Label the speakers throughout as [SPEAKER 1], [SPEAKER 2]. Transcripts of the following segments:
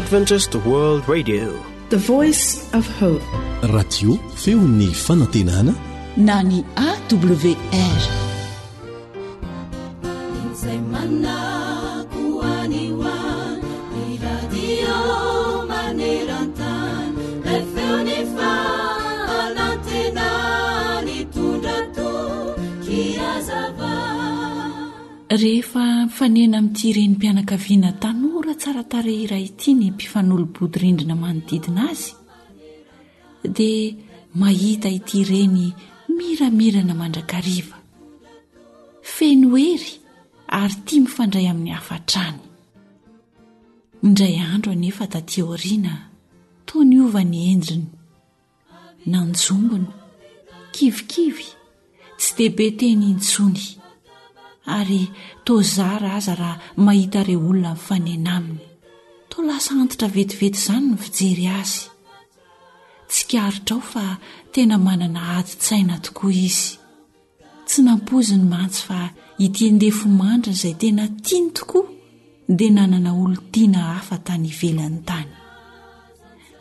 [SPEAKER 1] Adventist World Radio.
[SPEAKER 2] The Voice of Hope.
[SPEAKER 3] Radio feon'ny fanantenana
[SPEAKER 4] na ny AWR.
[SPEAKER 5] Izay manako any ho any, ny radio maneran-tany, ilay feon'ny fanantenana nitondra toky hazava.
[SPEAKER 4] Rehefa mifanena amin'ity renim-pianakaviana tanora tsara tarehy iray ity ny mpifanolo-bodirindrina manodidina azy, dia mahita ity reny miramirana mandrakariva, feno hery ary tia mifandray amin'ny hafa hatrany. Indray andro anefa taty aoriana, toa niova ny endriny. Nanjombona, kivikivy, tsy dia be teny intsony, ary toa zara aza raha mahita ireo olona mifanena aminy. Toa lasa antitra vetivety izany ny fijery azy. Tsikaritra ao fa tena manana adin-tsaina tokoa izy. Tsy nampoiziny mantsy fa ity andefomandriny izay tena tiany tokoa dia nanana olon-tiana hafa tany ivelany tany.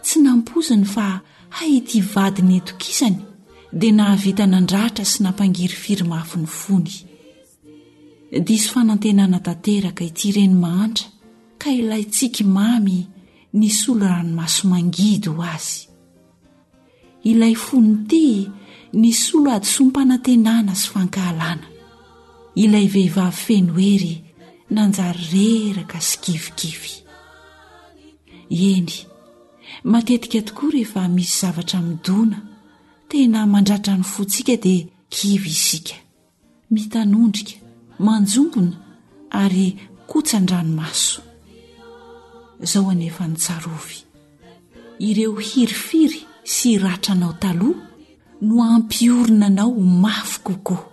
[SPEAKER 4] Tsy nampoiziny fa hay ity vadiny nitokisany dia nahavita nandratra sy nampangirifiry mafy ny fony. Diso fanantenana tanteraka ity reny mahantra ka ilay tsiky mamy nisolo ranomaso mangidy ho azy. Ilay fony tia nisolo hadisoam-panantenana sy fankahalana. Ilay vehivavy feno hery nanjary reraka sy kivikivy. Eny, matetika tokoa rehefa misy zavatra midona, tena mandratra ny fontsika dia kivy isika. Mitanondrika, manjombona ary kotsan-dranomaso. Izao anefa no tsarovy. Ireo hirifiry sy ratranao taloha no hampiorina anao ho mafy kokoa.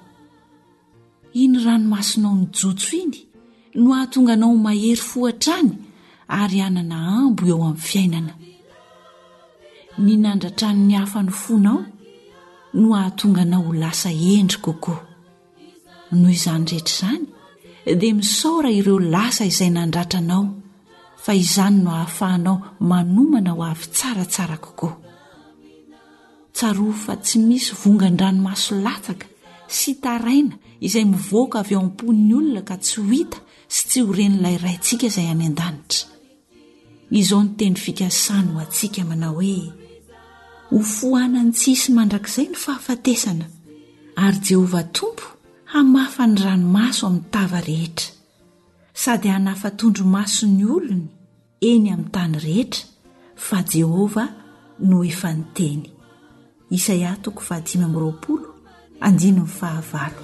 [SPEAKER 4] Iny ranomasonao nijotso iny no hahatonga anao ho mahery fo hatrany ary hanana ambo eo amin'ny fiainana. Ny nandratran'ny hafa ny fonao no hahatonga anao ho lasa hendry kokoa. Noho izany rehetra izany dia misaora ireo lasa izay nandratra anao fa izany no ahafahanao manomana ho avy tsaratsara kokoa. Tsarovy fa tsy misy vongan-dranomaso latsaka sy taraina izay mivoaka avy ao am-pon'ny olona ka tsy ho hita sy tsy ho ren'ilay Raintsika izay any an-danitra. Izao ny teny fikasany ho antsika manao hoe, Hofoanany tsy hisy mandrakizay ny fahafatesana, ary Jehovah Tompo hamafa ny ranomaso amin'ny tava rehetra, sady hanafa-tondromaso ny olony eny amin'ny tany rehetra, fa Jehovah no efa niteny. Isaia toko faha-25, andininy fahavalo.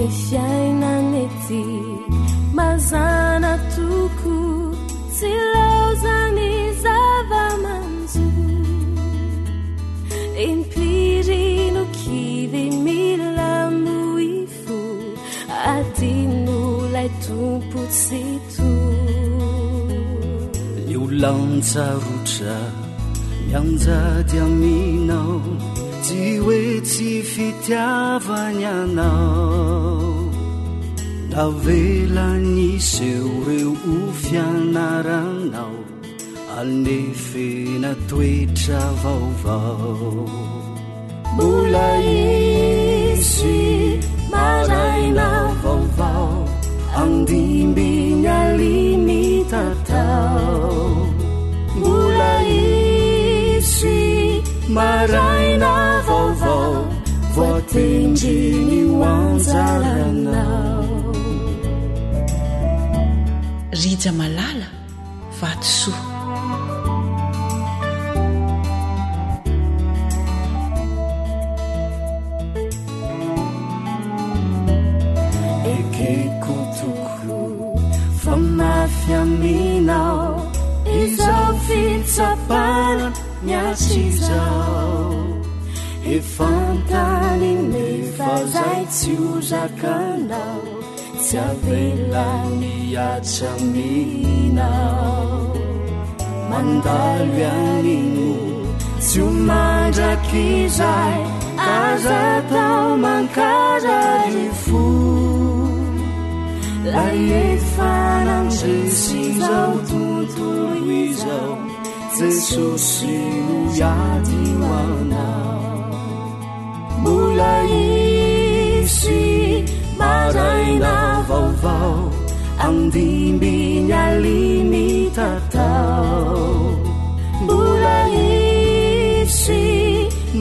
[SPEAKER 5] Ny fiainana ety mazàna toko tsy laozan'ny zava-manjo. Impiry no kivy mila moifo adino ilay Tompo tsy to.
[SPEAKER 6] Ny olon-tsarotra mianjady aminao tsy hoe tsy fitiavany anao Navelany hiseho reo ho fianaranao Anefena toetra vaovao Mbola hisy maraina vaovao Andimby ny alimitatao Mbola hisy maraina vaovao Voatendry ny ho anjaranao
[SPEAKER 4] Rija malala vatosoa.
[SPEAKER 6] Ekeko tokoa fa mafy aminao izao fitia. ny hatrizao Efantany nefa zay tsy ho zakanao Tsy avelany hihatra aminao Mandalo ihany no tsy ho mandrakizay Aza atao mankarary fo Lay efa nandresy izao tontolo izao Jesosy no hiady ho anao Mbola hisy maraina vaovao Andimby ny alimitatao Mbola hisy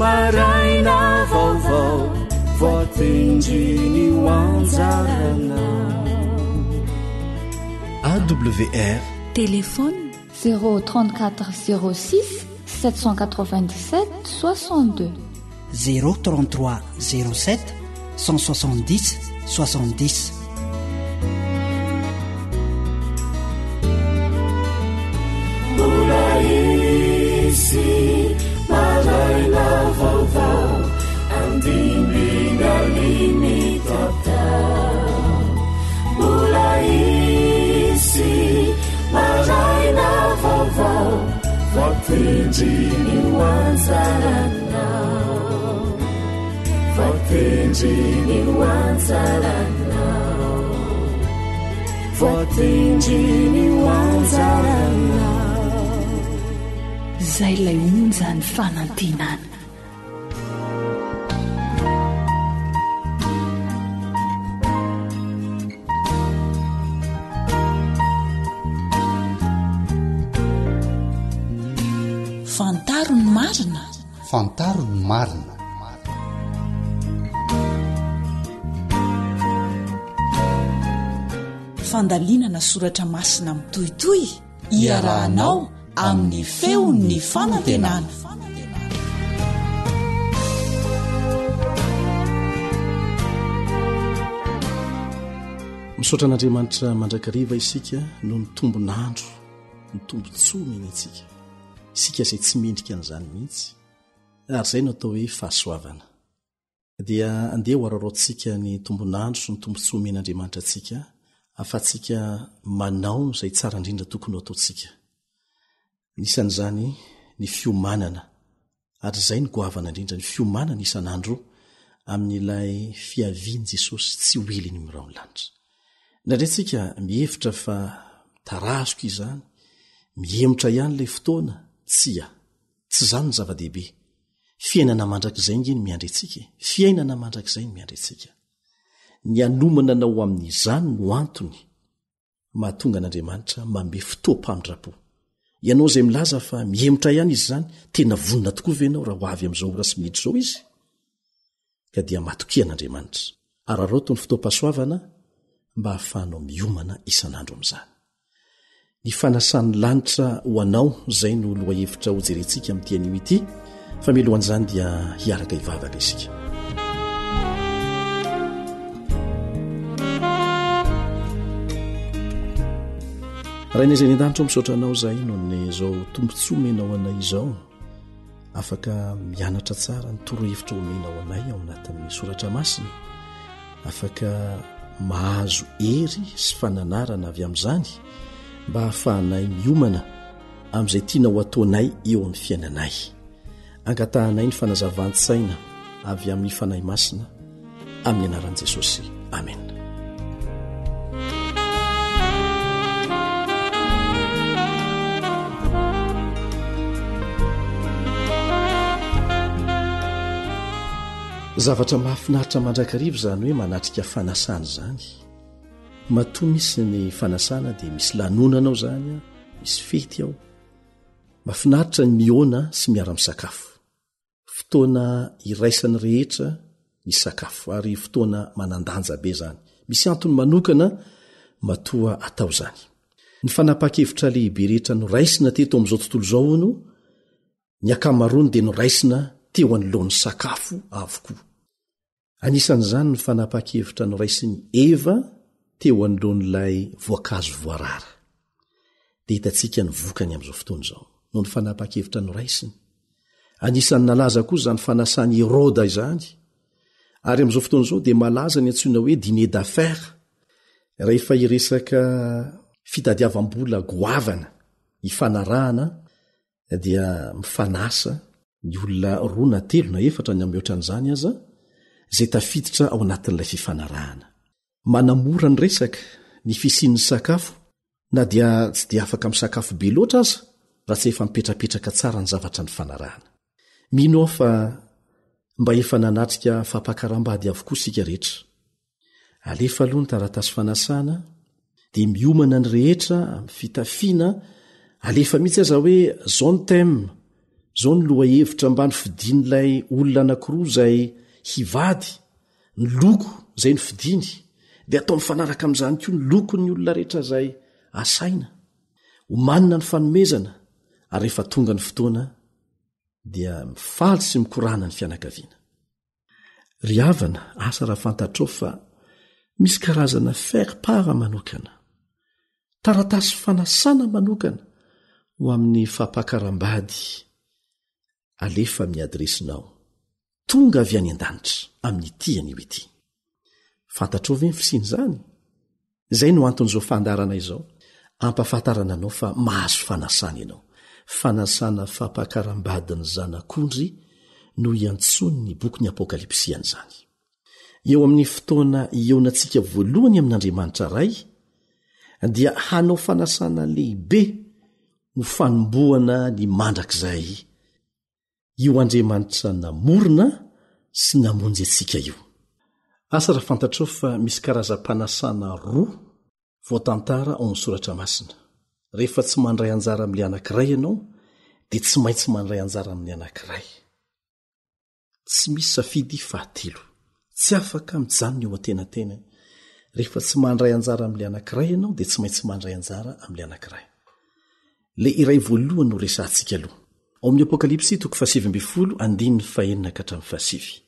[SPEAKER 6] maraina vaovao Voatendry ny ho anjaranao
[SPEAKER 3] AWR
[SPEAKER 4] Téléphone
[SPEAKER 7] 034 06 797 62.
[SPEAKER 8] 033 07 170 70.
[SPEAKER 6] Mbola hisy maraina vaovao andimby alimitatao Mbola hisy maraina vaovao voatendry ny ho anjaranao Voatendry ny ho anjaranao Voatendry ny ho anjaranao
[SPEAKER 4] Izay ilay onjan'ny fanantenana. Fantaro ny marina.
[SPEAKER 9] Fantaro ny marina.
[SPEAKER 4] Fandalinana soratra masina mitohitohy iarahanao amin'ny feon'ny fanantenana.
[SPEAKER 3] Misaotra an'Andriamanitra mandrakariva isika noho ny tombon'andro, ny tombontsoa omeny antsika. Isika izay tsy mendrika an'izany mihitsy. Ary izay no atao hoe fahasoavana. Dia andeha ho araraotintsika ny tombon'andro sy ny tombontsoa omen'Andriamanitra antsika ahafahantsika manao izay tsara indrindra tokony ho ataontsika. Anisan'izany ny fiomanana, ary izay no goavana indrindra, ny fiomanana isan'andro amin'ilay fiavian'i Jesosy tsy ho ela eny amin'ny rahon'ny lanitra. Indraindray isika mihevitra fa mitarazoka izany, mihemotra ihany ilay fotoana, tsia. Tsy izany no zava-dehibe. Fiainana mandrakizay ange no miandry antsika e. Fiainana mandrakizay no miandry antsika. Ny hanomana anao ho amin'izany no antony mahatonga an'Andriamanitra manome fotoam-pamindram-po. Ianao izay milaza fa mihemotra ihany izy izany, tena vonona tokoa ve ianao raha ho avy amin'izao ora sy minitra izao izy? Ka dia matokia an'Andriamanitra. Araraoty ny fotoam-pahasoavana mba hahafahanao miomana isan'andro amin'izany. Ny fanasan'ny lanitra ho anao izay no lohahevitra hojerentsika amin'ity anio ity fa mialohan'izany dia hiaraka hivavaka isika. Rainay izay any an-danitra misaotra anao izahay noho ny izao tombontsoa omenao anay izao. Afaka mianatra tsara ny torohevitra omenao anay ao anatin'ny soratra masina. Afaka mahazo hery sy fananarana avy amin'izany mba hahafahanay miomana amin'izay tianao ataonay eo amin'ny fiainanay. Angatahanay ny fanazavan-tsaina avy amin'ny Fanahy Masina amin'ny anaran'i Jesosy. Amena. Zavatra mahafinaritra mandrakariva izany hoe manatrika fanasana izany. Matoa misy ny fanasana dia misy lanonana ao izany, misy fety ao. Mahafinaritra ny mihaona sy miara-misakafo. Fotoana iraisan'ny rehetra ny sakafo ary fotoana manan-danja be izany. Misy antony manokana matoa atao izany. Ny fanapahan-kevitra lehibe rehetra noraisina teto amin'izao tontolo izao hono, ny ankamaroany dia noraisina teo anoloan'ny sakafo avokoa. Anisan'izany ny fanapahan-kevitra noraisin'i Eva teo anoloan'ilay voankazo voarara. Dia hitantsika ny vokany amin'izao fotoana izao, noho ny fanapahan-kevitra noraisiny. Anisan'ny nalaza koa izany fanasan'i Heroda izany, ary amin'izao fotoana izao dia malaza ny antsoina hoe dîner d'affaires, rehefa hiresaka fitadiavam-bola goavana ifanarahana dia mifanasa ny olona roa na telo na efatra na mihoatra an'izany aza izay tafiditra ao anatin'ilay fifanarahana. Manamora ny resaka ny fisian'ny sakafo na dia tsy dia afaka misakafo be loatra aza raha tsy efa mipetrapetraka tsara ny zavatra nifanarahana. Mino aho fa mba efa nanatrika fampakaram-bady avokoa isika rehetra. Alefa aloha ny taratasy fanasana dia miomana ny rehetra amin'ny fitafiana, alefa mihitsy aza hoe zao ny thème, zao ny lohahevitra mba nofidin'ilay olona anankiroa izay hivady, ny loko izay nofidiny, dia atao mifanaraka amin'izany koa ny lokon'ny olona rehetra izay asaina. Omanina ny fanomezana ary rehefa tonga ny fotoana dia mifaly sy mikorana ny fianakaviana. Ry havana, asa raha fantatrao fa misy karazana faire-part manokana, taratasy fanasana manokana ho amin'ny fampakaram-bady alefa amin'ny adiresinao, tonga avy any an-danitra amin'ity anio ity. Fantatrao ve ny fisian'izany? Izay no anton'izao fandaharana izao, ampahafantarana anao fa mahazo fanasana ianao. Fanasana fampakaram-badin'ny Zanak'ondry no iantsoan'ny bokin'ny Apokalypsy an'izany. Eo amin'ny fotoana hihaonantsika voalohany amin'Andriamanitra Ray, dia hanao fanasana lehibe ho fanombohana ny mandrakizay io Andriamanitra namorona sy namonjy antsika io. Asa raha fantatrao fa misy karazam-panasana roa voatantara ao amin'ny Soratra Masina. Rehefa tsy mandray anjara amin'ilay anankiray ianao, dia tsy maintsy mandray anjara amin'ny anankiray. Tsy misy safidy fahatelo. Tsy afaka mijanona eo antenatenany. Rehefa tsy mandray anjara amin'ilay anankiray ianao dia tsy maintsy mandray anjara amin'ilay anankiray. Ilay iray voalohany no resahantsika aloha. Ao amin'ny Apokalypsy toko fahasivy ambin'ny folo andininy fahenina ka hatramin'ny fahasivy.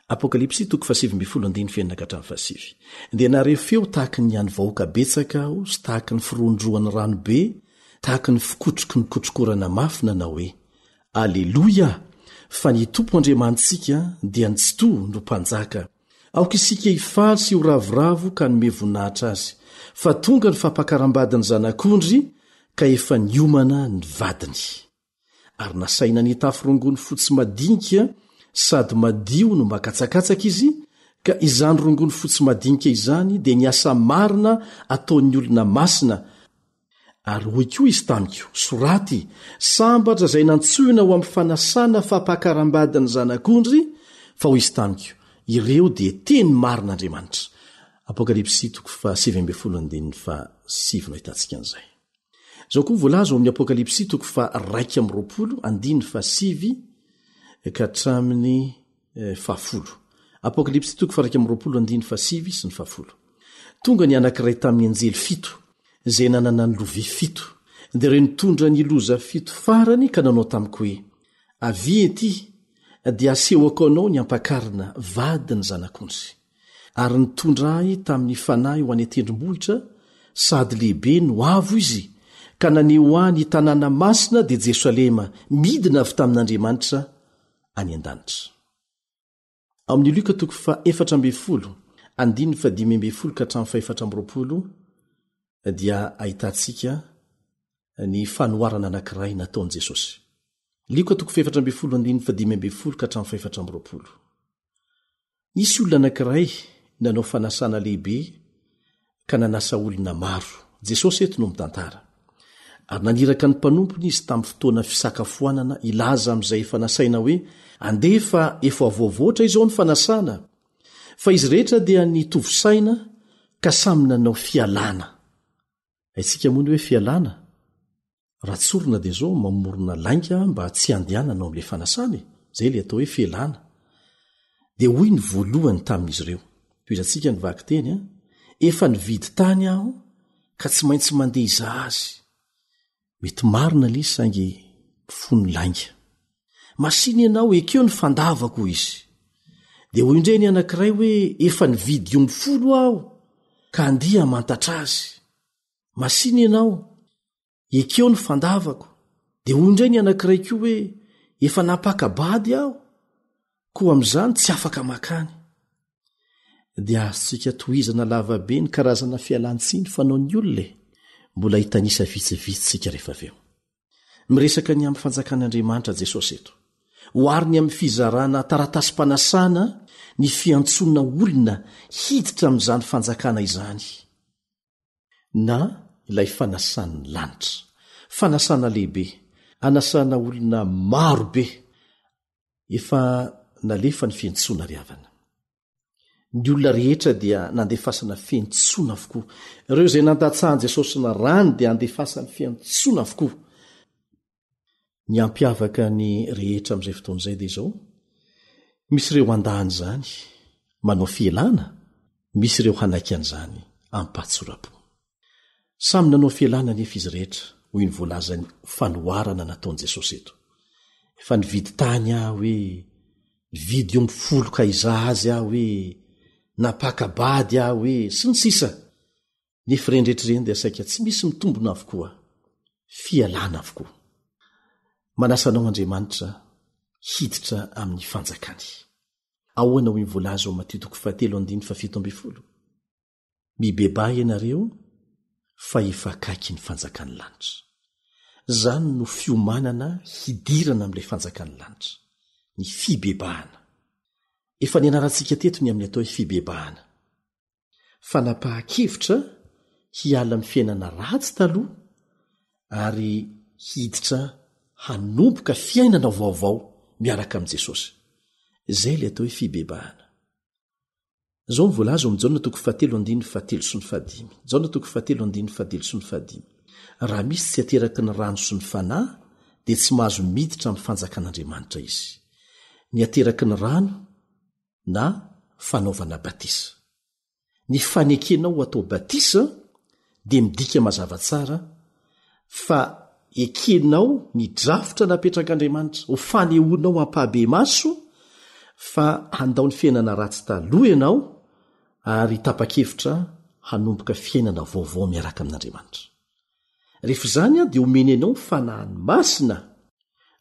[SPEAKER 3] Apokalypsy toko fahasivy ambin'ny folo andininy fahenina ka hatramin'ny fahasivy. Dia nahare feo tahaky ny an'ny vahoaka betsaka aho sy tahaky ny firohondrohan'ny rano be, tahaky ny fikotroky ny kotrokorana mafy nanao hoe, Aleloia! Fa ny Tompo Andriamanitsika, dia ny Tsitoha, no Mpanjaka. Aoka isika hifaly sy ho ravoravo ka hanome voninahitra Azy. Fa tonga ny fampakaram-badin'ny Zanak'ondry, ka efa niomana ny vadiny. Ary nasaina nitafy rongony fotsy madinika sady madio no makatsakatsaka izy, ka izany rongony fotsy madinika izany dia ny asa marina ataon'ny olona masina, Ary hoy koa izy tamiko, Soraty, Sambatra izay nantsoina ho amin'ny fanasana fampakaram-badin'ny Zanak'ondry, fa hoy izy tamiko, Ireo dia teny marin'Andriamanitra. Apokalypsy toko faha-19 andininy faha-9 no ahitantsika an'izay. Izao koa voalaza ao amin'ny Apokalypsy toko faha-21 andininy faha-9 ka hatramin'ny fahafolo. Apokalypsy toko faha-21 andininy fahasivy sy ny fahafolo. Tonga ny anankiray tamin'ny anjely fito, izay nanana ny lovia fito, dia ireo nitondra ny loza fito farany ka nanao tamiko hoe, Avia etỳ, dia asehoko anao ny ampakarina, vadin'ny Zanak'ondry. Ary nitondra ahy tamin'ny fanahy ho any an-tendrombohitra, sady lehibe no avo izy, ka naneho ahy ny tanàna masina, dia Jerosalema, midina avy tamin'Andriamanitra, any an-danitra. Ao amin'ny Lioka toko faha-14, andininy faha-15 ka hatramin'ny faha-24 dia ahitantsika ny fanoharana anankiray nataon'i Jesosy. Lioka toko faha-14 andininy faha-15 ka hatramin'ny faha-24. Nisy olona anankiray nanao fanasana lehibe ka nanasa olona maro. Jesosy eto no mitantara. Ary naniraka ny mpanompony izy tamin'ny fotoana fisakafoanana hilaza amin'izay efa nasaina hoe, Andeha fa efa voavoatra izao ny fanasana. Fa izy rehetra dia nitovy saina ka samy nanao fialana. Haintsika moa ny hoe fialana? Raha tsorina dia izao, mamorona lainga mba tsy handehanana ao amin'ilay fanasana e! Izay ilay atao hoe fialana. Dia hoy ny voalohany tamin'izy ireo, tohizantsika ny vakiteny an, efa nividy tany aho ka tsy maintsy mandeha hizaha azy. Mety marina ilay izy saingy mifono lainga. Masìna ianao, ekeo ny fandavako, hoy izy. Dia hoy indray ny anankiray hoe, efa nividy omby folo aho ka andeha hamantatra azy. Masìna ianao, ekeo ny fandavako. Dia hoy indray ny anankiray koa hoe, Efa nampaka-bady aho, koa amin'izany tsy afaka mankany. Dia azontsika tohizana lavabe ny karazana fialan-tsiny fanaon'ny olona e! Mbola hitanisa vitsivitsy isika rehefa avy eo. Miresaka ny amin'ny Fanjakan'Andriamanitra Jesosy eto. Ohariny amin'ny fizarana taratasim-panasana ny fiantsoana olona hiditra amin'izany fanjakana izany, na ilay fanasan'ny lanitra. Fanasana lehibe, anasana olona maro be. Efa nalefa ny fiantsoana ry havana. Ny olona rehetra dia nandefasana fiantsoana avokoa. Ireo izay nandatsahan'i Jesosy ny rany dia andefasany fiantsoana avokoa. Ny hampiavaka ny rehetra amin'izay fotoana izay dia izao, misy ireo handà an'izany, manao fialana, misy ireo hanaiky an'izany amim-pahatsoram-po. Samy nanao fialana anefa izy rehetra, hoy ny voalazan'ny fanoharana nataon'i Jesosy eto. Efa nividy tany aho hoe, nividy omby folo ka hizaha azy aho hoe, nampaka-bady aho hoe, sy ny sisa. Nefa ireny rehetra ireny dia saika tsy misy mitombina avokoa. Fialana avokoa. Manasa anao Andriamanitra hiditra amin'ny fanjakany. Ahoana hoy ny voalaza ao Matio toko fahatelo andininy fahafito ambin'ny folo? Mibebaha ianareo fa efa akaiky ny fanjakan'ny lanitra. Izany no fiomanana hidirana amin'ilay fanjakan'ny lanitra, ny fibebahana. Efa nianarantsika teto ny amin'ny atao hoe fibebahana. Fanapahan-kevitra hiala amin'ny fiainana ratsy taloha ary hiditra hanomboka fiainana vaovao miaraka amin'i Jesosy. Izay ilay atao hoe fibebahana. Izao no voalaza ao amin'ny Jaona toko fahatelo andininy fahatelo sy ny fahadimy. Jaona toko fahatelo andininy fahatelo sy ny fahadimy. Raha misy tsy ateraky ny rano sy ny fanahy, dia tsy mahazo miditra amin'ny fanjakan'Andriamanitra izy. Ny ateraky ny rano na fanaovana batisa. Ny fanekenao ho atao batisa dia midika mazava tsara fa ekenao ny drafitra napetrak'Andriamanitra ho fanehoanao ampahabemaso fa handao ny fiainana ratsy taloha ianao ary tapa-kevitra hanomboka fiainana vaovao miaraka amin'Andriamanitra. Rehefa izany dia omeny anao ny Fanahiny Masina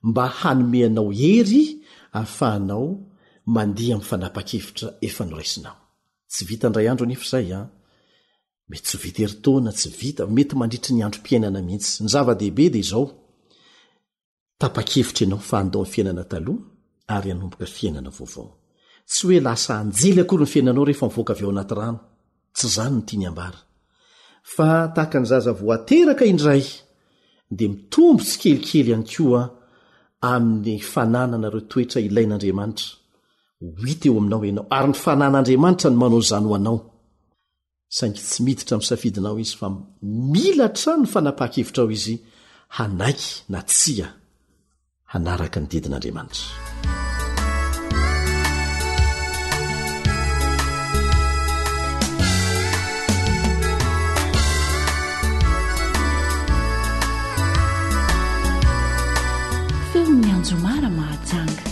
[SPEAKER 3] mba hanome anao hery ahafahanao mandeha amin'ny fanapa-kevitra efa noraisinao. Tsy vita indray andro anefa izay an! Mety tsy ho vita herintaona, tsy vita, mety mandritry ny androm-piainana mihitsy. Ny zava-dehibe dia izao, tapa-kevitra ianao fa handao ny fiainana taloha ary hanomboka fiainana vaovao. Tsy hoe lasa anjely akory ny fiainanao rehefa mivoaka avy ao anaty rano. Tsy izany no tiany ambara. Fa tahaka ny zaza vao ateraka indray dia mitombo tsikelikely ihany koa amin'ny fananana ireo toetra ilain'Andriamanitra ho hita eo aminao ianao, ary ny fanan'Andriamanitra no manao izany ho anao. Saingy tsy miditra amin'ny safidinao izy fa mila hatrany ny fanapahan-kevitrao izy hanaiky na tsia hanaraka ny didin'Andriamanitra.
[SPEAKER 4] Feon'ny Anjomara Mahajanga.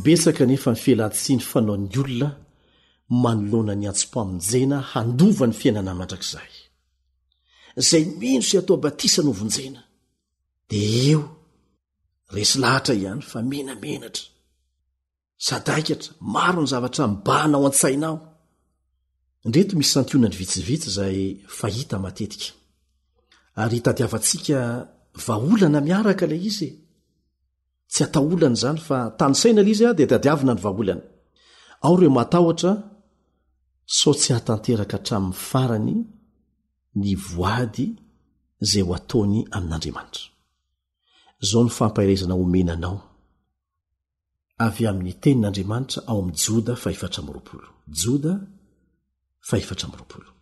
[SPEAKER 3] Betsaka anefa ny fialan-tsiny fanaon'ny olona manoloana ny antsom-pamonjena handova ny fiainana mandrakizay. Izay mino sy atao batisa no vonjena. Dia eo, resy lahatra ihany fa menamenatra. Sadaikatra, maro ny zavatra mibahana ao an-tsaina ao. Indreto misy santionany vitsivitsy izay fahita matetika. Ary hitadiavantsika vahaolana miaraka ilay izy e. Tsy atao olana izany fa tanisaina ilay izy dia tadiavina ny vahaolana. Ao ireo matahotra sao tsy hahatanteraka hatramin'ny farany ny voady izay ho ataony amin'Andriamanitra. Izao no fampaherezana omena anao avy amin'ny Tenin'Andriamanitra ao amin'ny Joda fahefatra amby 20. Joda fahefatra amby 20.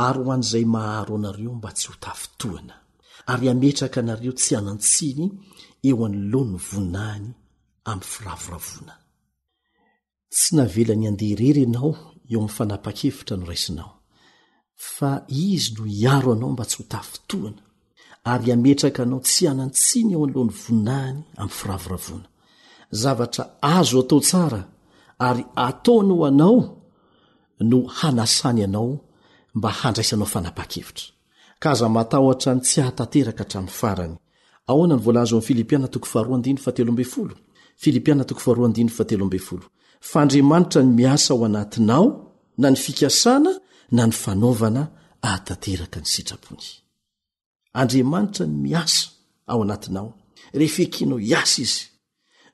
[SPEAKER 3] Ary ho an'izay maharo anareo mba tsy ho tafintohina, ary hametraka anareo tsy hanan-tsiny eo anoloan'ny voninahiny amin'ny firavoravoana. Tsy navelany handeha irery ianao eo amin'ny fanapahan-kevitra noraisinao, fa Izy no hiaro anao mba tsy ho tafintohina, ary hametraka anao tsy hanan-tsiny eo anoloan'ny voninahiny amin'ny firavoravoana. Zavatra azo atao tsara ary ataony ho anao no hanasany anao mba handraisanao fanapahan-kevitra. Ka aza matahotra ny tsy hahatanteraka hatramin'ny farany. Ahoana ny voalaza ao amin'ny Filipiana toko faharoa andininy fahatelo ambin'ny folo? Filipiana toko faharoa andininy fahatelo ambin'ny folo. Fa Andriamanitra no miasa ao anatinao na ny fikasana na ny fanaovana ahatanteraka ny sitrapony. Andriamanitra no miasa ao anatinao. Rehefa ekenao hiasa izy.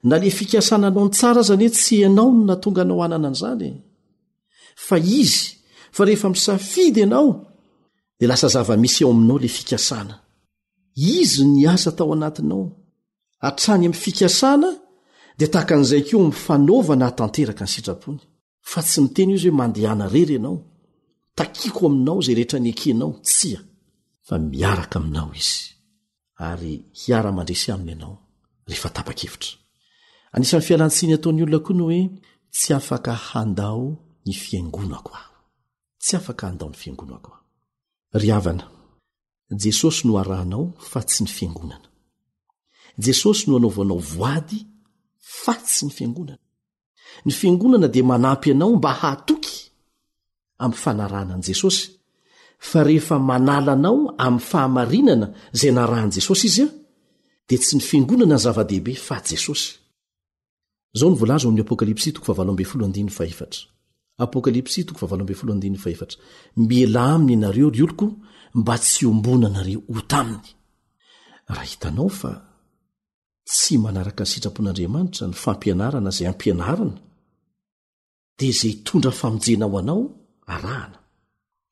[SPEAKER 3] Na le fikasana anao ny tsara aza anie tsy ianao no nahatonga anao hanana an'izany e. Fa izy, fa rehefa misafidy ianao dia lasa zava-misy eo aminao le fikasana. Izy no niasa tao anatinao. Hatrany amin'ny fikasana dia tahaka an'izay koa amin'ny fanaovana hahatanteraka ny sitrapony. Fa tsy miteny izy hoe mandehana irery ianao, takiko aminao izay rehetra nekenao, tsia, fa miaraka aminao izy ary hiara-mandresy aminy ianao rehefa tapa-kevitra. Anisan'ny fialan-tsiny ataon'ny olona koa ny hoe tsy afaka handao ny fiangonako aho. Tsy afaka handao ny fiangonako aho. Ry havana, Jesosy no arahanao fa tsy ny fiangonana. Jesosy no anaovanao voady fa tsy ny fiangonana. Ny fiangonana dia manampy anao mba hahatoky amin'ny fanarahana an'i Jesosy, fa rehefa manala anao amin'ny fahamarinana izay narahan'i Jesosy izy, dia tsy ny fiangonana ny zava-dehibe fa Jesosy. Izao no voalaza ao amin'ny Apokalypsy toko fahavalo ambin'ny folo andininy fahefatra. Apokalypsy toko fahavalo ambin'ny folo andininy fahefatra. Mialà aminy ianareo, ry oloko, mba tsy hiombonanareo ota aminy. Raha hitanao fa tsy manaraka ny sitrapon'Andriamanitra ny fampianarana izay ampianarina, dia izay hitondra famonjena ho anao arahana.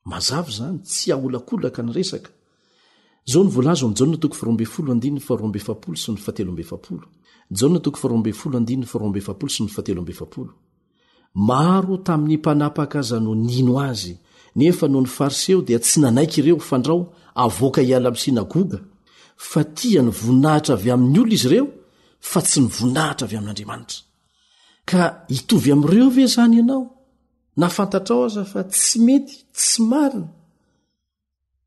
[SPEAKER 3] Mazava izany, tsy aholakolaka ny resaka. Izao no voalaza ao amin'ny Jaona toko faharoa ambin'ny folo andininy faharoa amby efapolo sy ny fahatelo amby efapolo. Jaona toko faharoa ambin'ny folo andininy faharoa amby efapolo sy ny fahatelo amby efapolo. Maro tamin'ny mpanapaka aza no nino azy, nefa noho ny Fariseo dia tsy nanaiky ireo fandrao avoaka hiala amin'ny synagoga, fa tia ny voninahitra avy amin'ny olona izy ireo fa tsy ny voninahitra avy amin'Andriamanitra. Ka hitovy amin'ireo ve izany ianao? Na fantatrao aza fa tsy mety, tsy marina.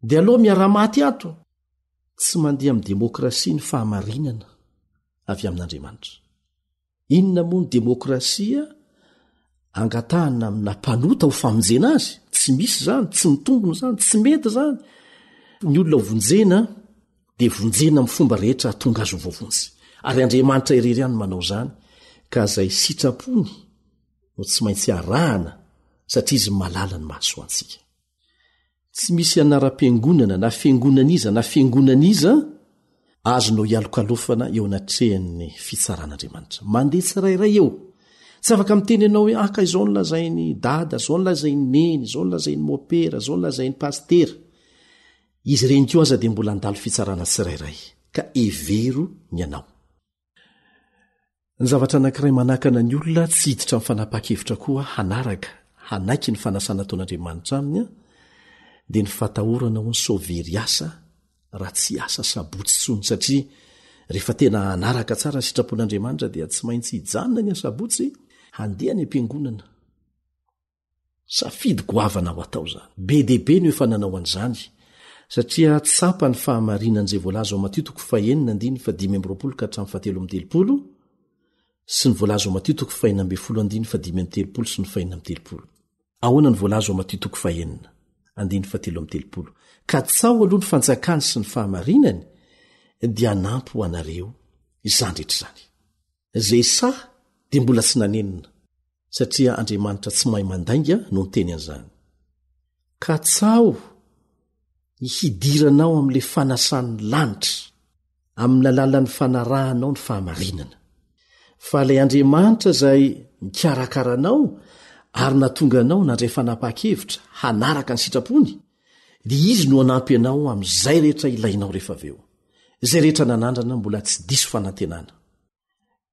[SPEAKER 3] Dia aleo miara-maty ato. Tsy mandeha amin'ny demokrasia ny fahamarinana avy amin'Andriamanitra. Inona moa ny demokrasia angatahana amina mpanota ho famonjena azy? Tsy misy izany, tsy mitombina izany, tsy mety izany. Ny olona vonjena dia vonjena amin'ny fomba rehetra hahatonga azy ho voavonjy. Ary Andriamanitra irery ihany no manao izany, ka izay sitrapony no tsy maintsy arahana satria izy mahalala ny mahasoa antsika. Tsy misy anaram-piangonana na fiangonan'iza na fiangonan'iza azonao ialokalofana eo anatrehan'ny fitsaran'Andriamanitra. Mandeha tsirairay eo. Tsy afaka miteny ianao hoe aka ah, izao no lazain'i dada, izao no lazain'i neny, izao no lazain'i mopera, izao no lazain'i pasitera. Izy ireny koa aza dia mbola handalo fitsarana tsirairay, ka hevero ny anao. Ny zavatra anankiray manakana ny olona tsy hiditra amin'ny fanapahan-kevitra koa hanaraka, hanaiky ny fanasana ataon'Andriamanitra aminy dia ny fatahorana hono sao very asa raha tsy hiasa sabotsy intsony, satria rehefa tena hanaraka tsara ny sitrapon'Andriamanitra dia tsy maintsy hijanona ny asabotsy handeha any am-piangonana. Safidy goavana ho atao izany. Be dia be no efa nanao an'izany, satria tsapa ny fahamarinan'izay voalaza ao Matio toko fahenina andininy fahadimy amby roapolo ka hatramin'ny fahatelo amby telopolo. Sy ny voalaza ao Matio toko fahenina ambin'ny folo andininy fahadimy amby telopolo sy ny fahenina amby telopolo. Ahoana ny voalaza ao Matio toko fahenina, andininy fahatelo amby telopolo? Katsaho aloha ny fanjakany sy ny fahamarinany, dia hanampy ho anareo izany rehetra izany. Izay sahy dia mbola tsy nanenina, satria Andriamanitra tsy mahay mandainga no niteny an'izany. Katsaho ny hidiranao amin'ilay fanasan'ny lanitra, amin'ny alalan'ny fanarahanao ny fahamarinana. Fa ilay Andriamanitra izay mikarakara anao ary nahatonga anao nandray fanapahan-kevitra hanaraka ny sitrapony, dia Izy no hanampy anao amin'izay rehetra ilainao rehefa avy eo. Izay rehetra nanandrana mbola tsy diso fanantenana.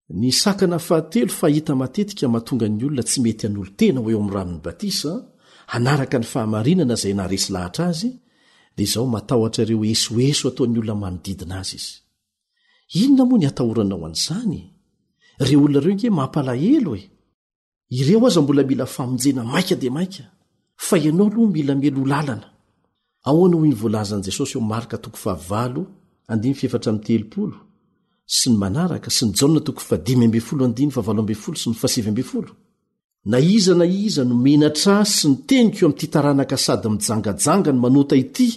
[SPEAKER 3] Ny sakana fahatelo fahita matetika mahatonga ny olona tsy mety hanolo-tena ho eo amin'ny ranon'ny batisa, hanaraka ny fahamarinana izay naharesy lahatra azy, dia izao, matahotra ireo esoeso ataon'ny olona manodidina azy izy. Inona moa ny atahoranao an'izany? Ireo olona ireo ange mampalahelo e! Ireo aza mbola mila famonjena maika dia maika, fa ianao aloha mila mialoha lalana. Ahoana hoy ny voalazan'i Jesosy ao Marka toko fahavalo andininy fahefatra amby telopolo sy ny manaraka sy ny Jaona toko fahadimy ambin'ny folo andininy fahavalo ambin'ny folo sy ny fahasivy ambin'ny folo? Na iza na iza no menatra ahy sy ny teniko amin'ity taranaka sady mijangajanga no manota ity,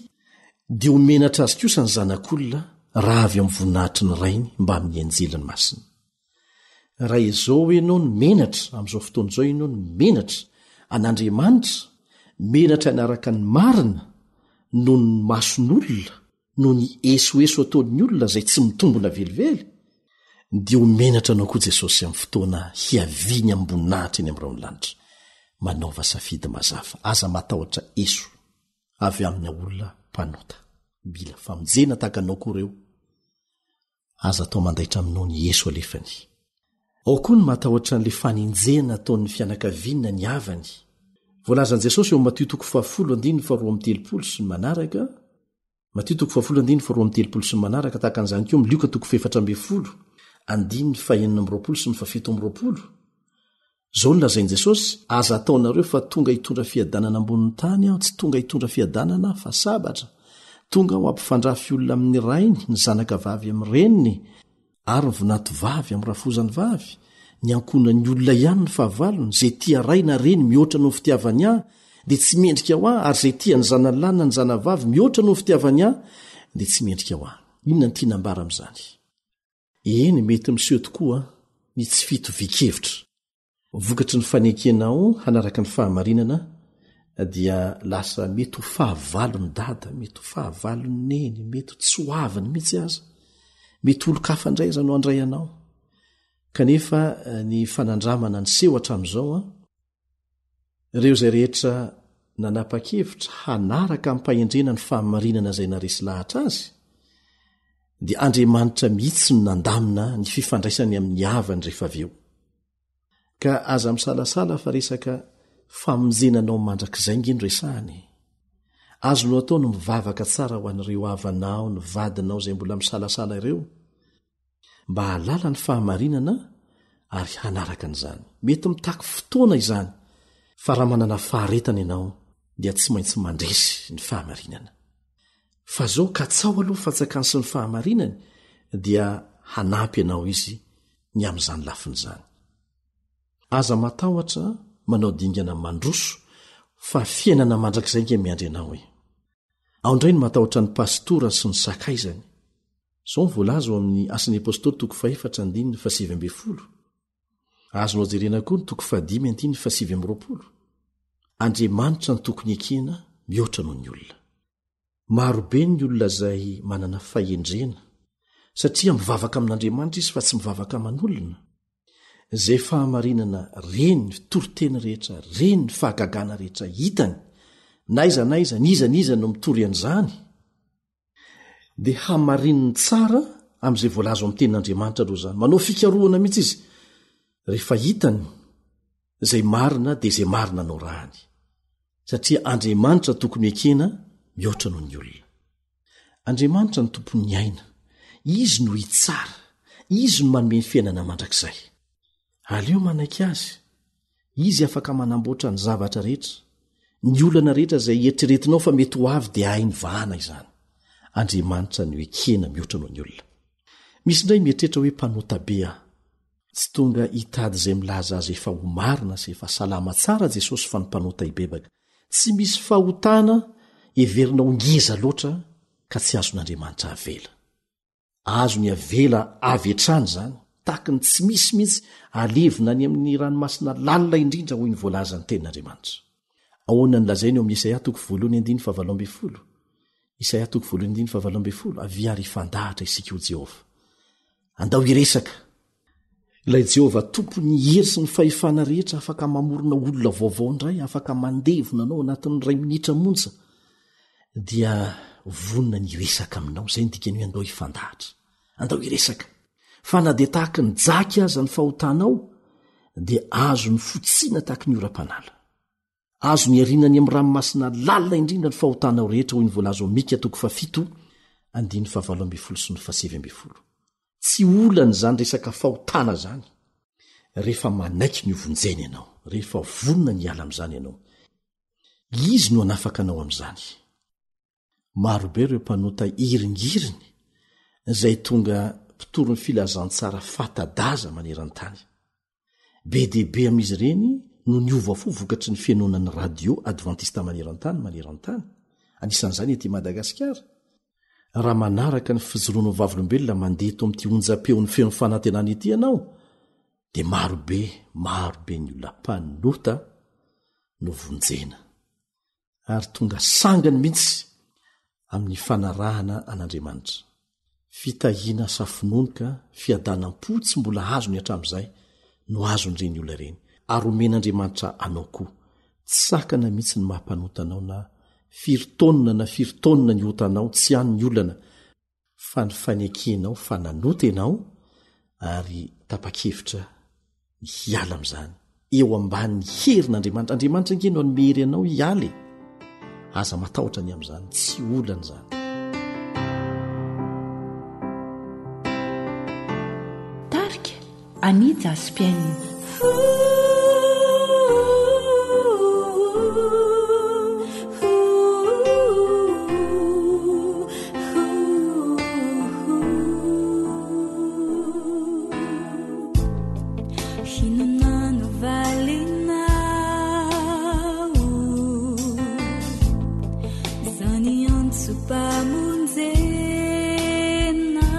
[SPEAKER 3] dia ho menatra azy kosa ny Zanak'olona raha avy amin'ny voninahitry ny Rainy mbamin'ny anjeliny masina. Raha izao ianao no menatra, amin'izao fotoana izao ianao no menatra an'Andriamanitra, menatra hanaraka ny marina noho ny mason'olona, noho ny esoeso ataon'ny olona izay tsy mitombina velively, dia ho menatra anao koa Jesosy amin'ny fotoana hiaviany amim-boninahitra eny amin'ny rahon'ny lanitra. Manaova safidy mazava, aza matahotra eso avy amina olona mpanota. Mila famonjena tahaka anao koa ireo. Aza atao mandaitra aminao ny eso alefany. Ao koa ny matahotra an'ilay fanenjehana ataon'ny fianakaviany na ny havany. Voalazan'i Jesosy eo amin'ny Matio toko fahafolo andininy faharoa amby telopolo sy ny manaraka, Matio toko fahafolo andininy faharoa amby telopolo sy ny manaraka, tahaka an'izany koa amin'ny Lioka toko fahefatra ambin'ny folo andininy fahenina amby roapolo sy ny fahafito amby roapolo. Izao no lazain'i Jesosy, Aza ataonareo fa tonga hitondra fiadanana ambonin'ny tany aho, tsy tonga hitondra fiadanana aho, fa sabatra. Tonga aho hampifandrafy olona amin'ny rainy, ny zanaka vavy amin'ny reniny, ary ny vinantovavy amin'ny rafozany vavy. Ny ankohonan'ny olona ihany no fahavalony. Izay tia ray na reny mihoatra noho ny fitiavany ahy, dia tsy mendrika ho ahy, ary izay tia ny zanany lahy na ny zanavavy mihoatra noho ny fitiavany ahy, dia tsy mendrika ho ahy. Inona no tiana ambara amin'izany? Eny, mety miseho tokoa ny tsy fitovian-kevitra. Vokatry ny fanekenao hanaraka ny fahamarinana dia lasa mety ho fahavalon'i Dada, mety ho fahavalon'i Neny, mety tsy ho aviny mihitsy aza, mety olon-kafa indray aza no handray anao. Kanefa ny fanandramana niseho hatramin'izao Ireo izay rehetra nanapa-kevitra hanaraka amim-pahendrena ny fahamarinana izay naresy lahatra azy, dia Andriamanitra mihitsy no nandamina ny fifandraisany amin'ny havany rehefa avy eo. Ka aza misalasala fa resaka famonjena anao mandrakizay nge no resahana e! Azonao atao ny mivavaka tsara ho an'ireo havanao, ny vadinao izay mbola misalasala ireo, mba hahalala ny fahamarinana ary hanaraka an'izany. Mety mitaky fotoana izany, fa raha manana faharetana ianao dia tsy maintsy mandresy ny fahamarinana. Fa zao, katsaho aloha ny fanjakany sy ny fahamarinany dia hanampy anao izy ny amin'izany lafiny izany. Aza matahotra manao dingana mandroso fa fiainana mandrakizay nge miandry anao e. Ao indray ny matahotra ny pastora sy ny sakaizany. Izao no voalaza ao amin'ny Asan'ny Apostoly toko fahefatra andininy fahasivy ambin'ny folo. Azonao jerena koa ny toko fahadimy andininy fahasivy amby roapolo. Andriamanitra no tokony ekena mihoatra noho ny olona. Maro be ny olona izay manana fahendrena, satria mivavaka amin'Andriamanitra izy fa tsy mivavaka aman'olona. Izay fahamarinana reny ny toriteny rehetra, reny ny fahagagana rehetra hitany, na aiza na aiza, n'iza n'iza no mitory an'izany, dia hamarininy tsara amin'izay voalaza ao amin'ny tenin'Andriamanitra aloha izany. Manao fikarohana mihitsy izy. Rehefa hitany izay marina dia izay marina no rahany. Satria Andriamanitra tokony ekena mihoatra noho ny olona. Andriamanitra no tompon'ny aina. Izy no hitsara. Izy no manome ny fiainana mandrakizay. Aleo manaiky azy. Izy afaka manamboatra ny zavatra rehetra. Ny olana rehetra izay eritreretinao fa mety ho avy dia hainy vahana izany. Andriamanitra no ekena mihoatra noho ny olona. Misy indray mieritreritra hoe mpanota be aho. Tsy tonga hitady izay milaza azy efa ho marina sy efa salama tsara Jesosy fa ny mpanota hibebaka. Tsy misy fahotana heverina ho ngeza loatra ka tsy azon'Andriamanitra avela. Azony avela avy hatrany izany, tahaky ny tsy misy mihitsy, alevina any amin'ny ranomasina lalina indrindra hoy ny voalazan'ny Tenin'Andriamanitra. Ahoana no lazainy ao amin'ny Isaia toko voalohany andininy fahavalo ambin'ny folo? Isaia toko voalohany andininy fahavalo ambin'ny folo, Avia ary hifandahatra isika, hoy Jehovah. Andao hiresaka. Ilay Jehovah Tompon'ny hery sy ny fahefana rehetra afaka mamorona olona vaovao indray, afaka mandevona anao anatin'ny iray minitra monja, dia vonona ny hiresaka aminao. Izay no dikany hoe andao hifandahatra. Andao hiresaka. Fa na dia tahaky ny jaky aza ny fahotanao, dia azony fotsiana tahaky ny oram-panala. Azony ariana any amin'ny ranomasina lalina indrindra ny fahotanao rehetra, hoy ny voalaza ao Mika toko fahafito, andininy fahavalo ambin'ny folo sy ny fahasivy ambin'ny folo. Tsy olana izany resaka fahotana izany, rehefa manaiky ny hovonjena ianao, rehefa vonona ny hiala amin'izany ianao. Izy no hanafaka anao amin'izany. Marobe ireo mpanota hiringiriny izay tonga mpitory ny filazantsara fata-daza maneran-tany. Be dia be amin'izy ireny no niova fo vokatry ny fihainoana ny radio advantista maneran-tany maneran-tany, anisan'izany ety Madagasikara. Raha manaraka ny fijoroan'ny Vavolombelona mandeha eto amin'ity onjam-peon'ny Feon'ny Fanantenana ity ianao, dia marobe, marobe ny olona mpanota no vonjena. ary tonga sangany mihitsy amin'ny fanarahana an'Andriamanitra. Fitahiana safononoka, fiadanam-po tsy mbola azony hatramin'izay no azon'ireny olona ireny, ary omen'Andriamanitra anao koa. Tsy sakana mihitsy ny maha mpanota anao na firy taonina na firy taonina ny otanao, tsy any ny olana, fa ny fanekenao fa nanota ianao ary tapa-kevitra ny hiala amin'izany eo ambanin'ny herin'Andriamanitra. Andriamanitra ange no hanome hery anao hiala e. Aza matahotra ny amin'izany, tsy olana izany.
[SPEAKER 4] Tarika Annie Jaspienne.
[SPEAKER 5] Inona no valinao Zany antsom-pamonjena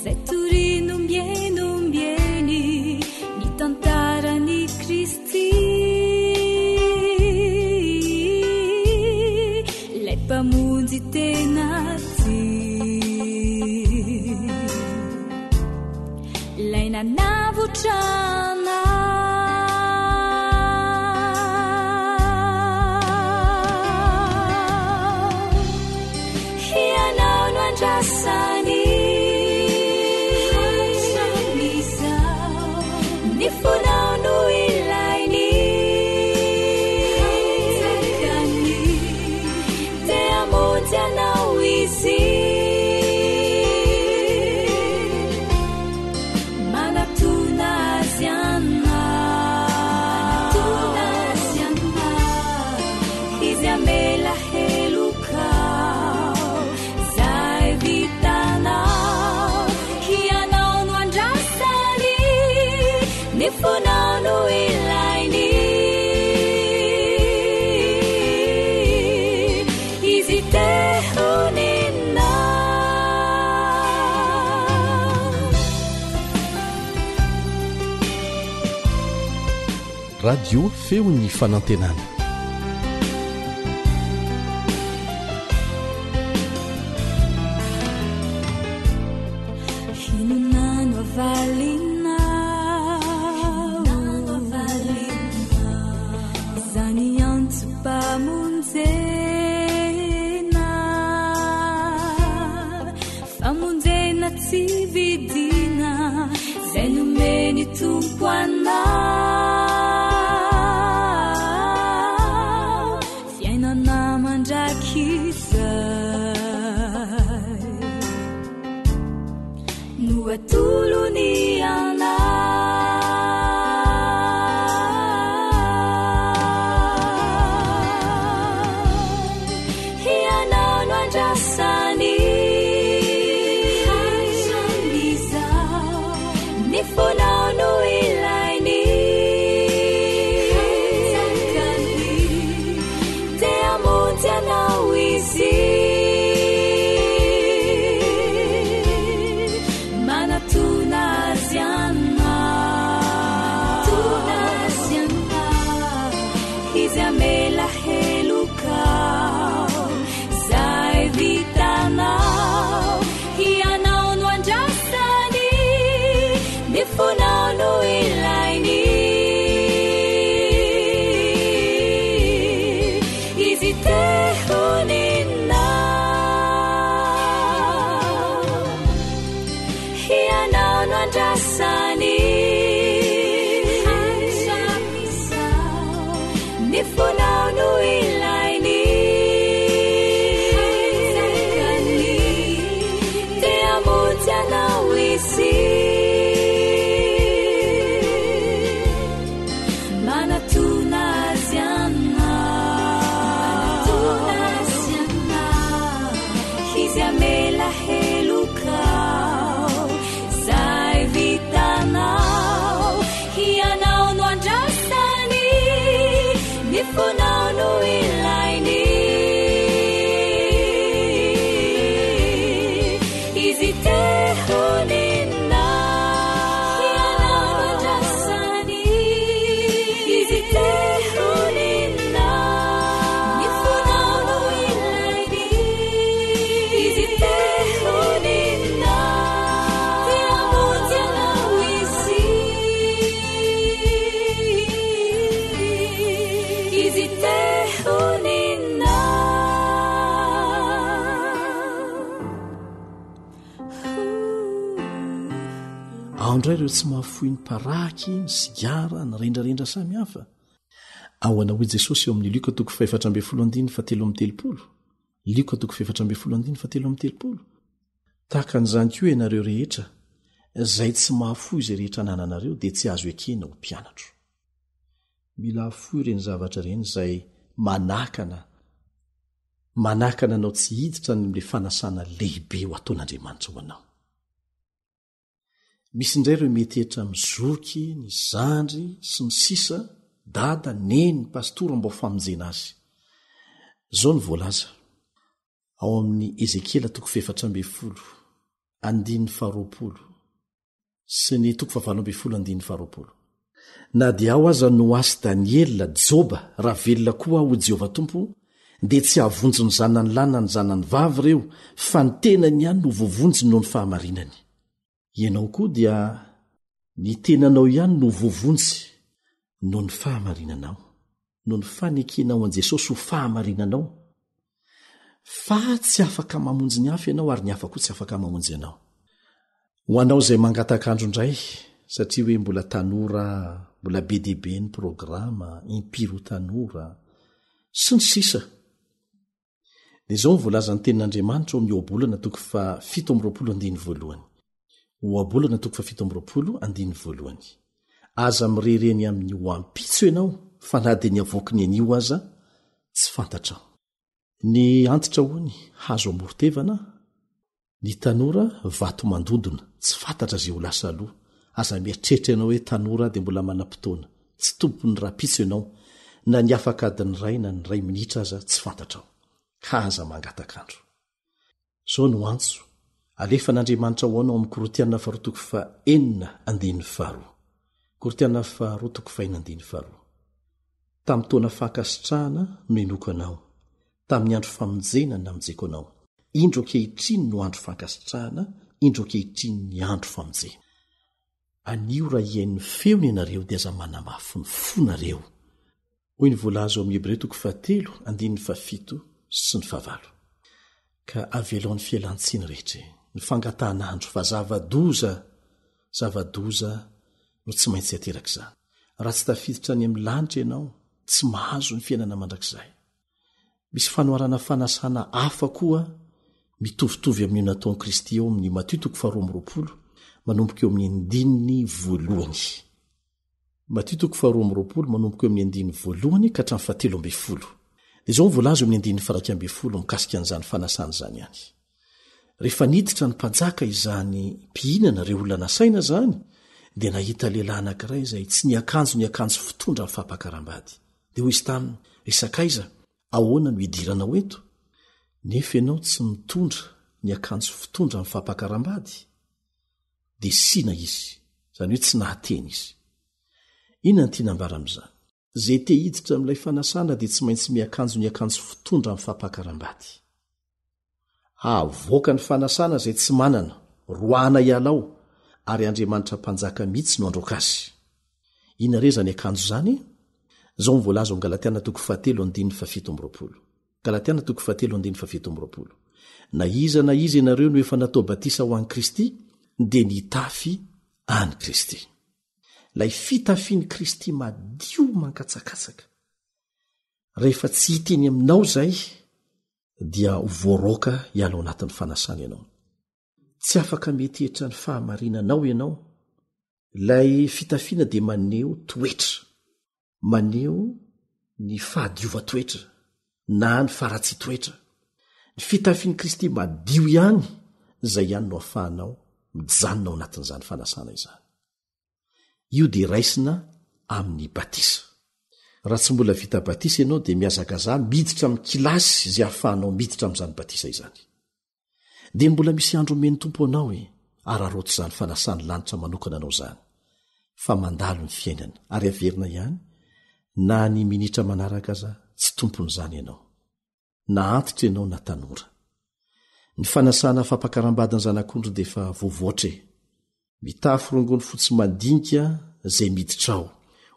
[SPEAKER 5] Zay torina ombieny ombieny ny tantaran'i Kristy Ilay Mpamonjy tena tia Ilay nanavotra anao Ianao no andrasany Hatramin'izao Ny fonao no ilainy Hanjakany Te hamonjy anao Izy Manatona Azy ianao Manatona Azy ianao Izy hamela helokao Zay vitanao Hianao no andrasany Ny fonao no ilainy Izy te honina
[SPEAKER 3] Radio Feon'ny Fanantenana.
[SPEAKER 5] Inona no havalinao? Izany antsom-pamonjena. Famonjena tsy vidina Zay nomen'i Tompo anao Fiainana mandrakizay No atolony anao Ianao no andrasany Hatramin'izao. Izy. Manatona Azy ianao. Manatona Azy ianao. Izy hamela heloka Zay vitanao. Ianao no andrasany. Ny fonao no ilainy. Izy te honina. Ianao no andrasany. Hatramin'izao. Ny fonao no ilainy. Hanjakany. Te hamonjy anao Izy. Manatona Azy ianao. Manatona Azy ianao. Izy hamela heloka. Zay vitanao. Ianao no andrasany. Ny fonao no ilainy. Izy te honina. Ianao no andrasany. Izy te honina. Ny fonao no ilainy. Izy te honina. Te hamonjy anao Izy. Izy te honina.
[SPEAKER 3] Ao indray ireo tsy mahafoy ny paraky, ny sigara, ny rendrarendra samihafa. Ahoana hoy Jesosy eo amin'ny Lioka toko fahefatra ambin'ny folo andininy fahatelo amby telopolo? Lioka toko fahefatra ambin'ny folo andininy fahatelo amby telopolo. Tahaka an'izany koa ianareo rehetra, izay tsy mahafoy izay rehetra anananareo dia tsy azo ekena ho mpianatro. Mila afoy ireny zavatra ireny izay manakana manakana anao tsy hiditra any amin'ilay fanasana lehibe ho ataon'Andriamanitra ho anao. Misy indray ireo miantehitra amin'ny zoky, ny zandry, sy ny sisa, dada, neny, pastora mba ho famonjena azy. Izao no voalaza ao amin'ny Ezekiela toko fahefatra ambin'ny folo, andininy faharoapolo sy ny toko fahavalo ambin'ny folo andininy faharoapolo. Na dia ao aza Noa sy Daniela, Joba, raha velona koa aho, hoy Jehovah Tompo, dia tsy hahavonjy ny zanany lahy na ny zanany vavy ireo, fa ny tenany ihany no voavonjy noho ny fahamarinany. Ianao koa dia ny tenanao ihany no voavonjy noho ny fahamarinanao, noho ny fanekenao an'i Jesosy ho fahamarinanao, fa tsy afaka mamonjy ny hafa ianao ary ny hafa koa tsy afaka mamonjy anao. Ho anao izay mangataka andro indray satria hoe mbola tanora, mbola be dia be ny programa, impiry ho tanora, sy ny sisa. Dia izao no voalazan'ny tenin'Andriamanitra ao amin'ny Ohabolana toko faha 27 andininy voalohany. Ohabolana toko faha 27 andininy voalohany. Aza mirereny amin'ny ho ampitso ianao fa na dia ny avoaky ny anio aza tsy fantatrao. Ny antitra hono hazo amoron-tevana, ny tanora vato mandondona, tsy fantatra izay ho lasa aloha. Aza mieritreritra ianao hoe tanora dia mbola manam-potoana. Tsy tompon'ny rahampitso ianao, na ny afaka adiny iray na ny iray minitra aza tsy fantatrao. Ka aza mangatak'andro. Izao no antso alefan'Andriamanitra ho anao amin'ny Korintiana faharoa toko fahenina andininy faharoa. Korintiana faharoa toko fahenina andininy faharoa. Tamin'ny taona fankasitrahana no henoiko anao, tamin'ny andro famonjena no namonjeko anao. Indro ankehitriny no andro fankasitrahana, indro ankehitriny ny andro famonjena. Anio raha hihaino ny feony ianareo dia aza manamafy ny fonareo. Hoy ny voalaza ao amin'ny Hebreo toko fahatelo andininy fahafito sy ny fahavalo. Ka avelao ny fialan-tsiny rehetra e, ny fangatahan'andro fa zava-doza, zava-doza no tsy maintsy aterak'izany. Raha tsy tafiditra any amin'ny lanitra ianao, tsy mahazo ny fiainana mandrakizay. Misy fanoharana fanasana hafa koa mitovitovy amin'io nataon'i Kristy eo amin'ny Matio toko faharoa amby roapolo manomboka eo amin'ny andininy voalohany. Matio toko faharoa amby roapolo manomboka eo amin'ny andininy voalohany ka hatramin'ny fahatelo ambin'ny folo. Dia izao no voalaza eo amin'ny andininy faharaika ambin'ny folo mikasika an'izany fanasana izany ihany. Rehefa niditra ny mpanjaka izany mpihinana ireo olona nasaina izany dia nahita lehilahy anankiray izay tsy niakanjo ny akanjo fitondra ny fampakaram-bady. Dia hoy izy taminy, Ry sakaiza, ahoana no hidiranao eto? Nefa ianao tsy mitondra ny akanjo fitondra amin'ny fampakaram-bady, dia sina izy, izany hoe tsy nahateny izy. Inona no tiana ambara amin'izany? Izay te hiditra amin'ilay fanasana dia tsy maintsy miakanjo ny akanjo fitondra amin'ny fampakaram-bady. Havoaka ny fanasana izay tsy manana, roahana hiala ao, ary Andriamanitra Mpanjaka mihitsy no handroaka azy. Inona re izany akanjo izany? Izao no voalaza ao amin'ny Galatiana toko fahatelo andininy fahafito amby 20. Galatiana toko fahatelo andininy fahafito amby 20. Na iza na iza ianareo no efa natao batisa ho an'i Kristy, dia nitafy an'i Kristy. Ilay fitafian'i Kristy madio mankatsakatsaka. Rehefa tsy hita eny aminao izay, dia ho voaroaka hiala ao anatin'ny fanasana ianao. Tsy afaka mietehitra ny fahamarinanao ianao. Ilay fitafiana dia maneho toetra, maneho ny fahadiovan-toetra na ny faharatsian-toetra. Ny fitafian'i Kristy madio ihany izay ihany no ahafahanao mijanona ao anatin'izany fanasana izany. Io dia raisina amin'ny batisa. Raha tsy mbola vita batisa ianao dia mihazakazaha miditra amin'ny kilasy izay ahafahanao miditra amin'izany batisa izany. Dia mbola misy andro omen'ny Tompo anao e, araraoty izany fanasan'ny lanitra manokana anao izany, fa mandalo ny fiainana ary averina ihany na ny minitra manaraka aza tsy tompon'izany ianao. Na antitra ianao na tanora. Ny fanasana fampakaram-badin'ny zanak'ondry dia efa voavoatra e. Mitafy rongony fotsy madinika izay miditra ao,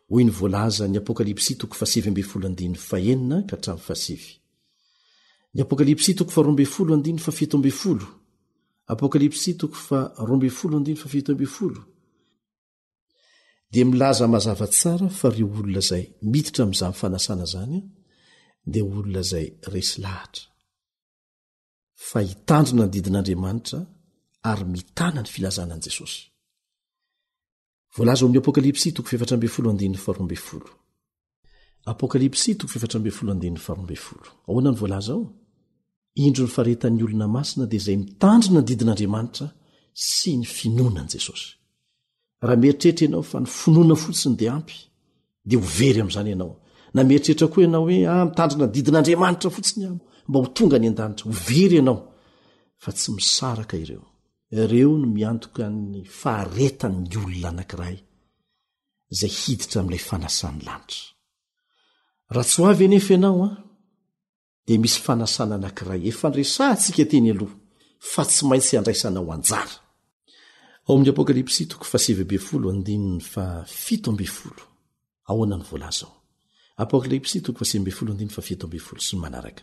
[SPEAKER 3] hoy ny voalazan'ny Apokalypsy toko fahasivy ambin'ny andininy fahenina ka hatramin'ny fahasivy. Ny Apokalypsy toko faharoa ambin'ny andininy fahafito ambin'ny. Apokalypsy toko faharoa ambin'ny andininy fahafito ambin'ny dia milaza mazava tsara fa ireo olona izay miditra amin'izany fanasana izany dia olona izay resy lahatra fa hitandrina ny didin'Andriamanitra ary mitana ny filazana an'i Jesosy. Voalaza ao amin'ny Apokalypsy toko fahefatra ambin'ny andininy faharoa ambin'ny. Apokalypsy toko fahefatra ambin'ny andininy faharoa ambin'ny. Ahoana no voalaza ao? Indro ny faretan'ny olona masina dia izay mitandrina ny didin'Andriamanitra sy ny finoana an'i Jesosy. Raha mieritreritra ianao fa ny finoana fotsiny dia ampy, dia ho very amin'izany ianao. Na mieritreritra koa ianao hoe ah, mitandrina ny didin'Andriamanitra fotsiny aho mba ho tonga any an-danitra, ho very ianao. Fa tsy misaraka ireo. Ireo no miantoka ny faharetan'ny olona anankiray izay hiditra amin'ilay fanasan'ny lanitra. Raha tsy ho avy anefa ianao an, dia misy fanasana anankiray efa niresahantsika teny aloha fa tsy maintsy andraisanao anjara. Ao amin'ny Apokalypsy toko fahasivy ambin'ny andininy fahafito ambin'ny. Ahoana no voalaza ao? Apokalypsy toko fahasivy ambin'ny andininy fahafito ambin'ny sy ny manaraka.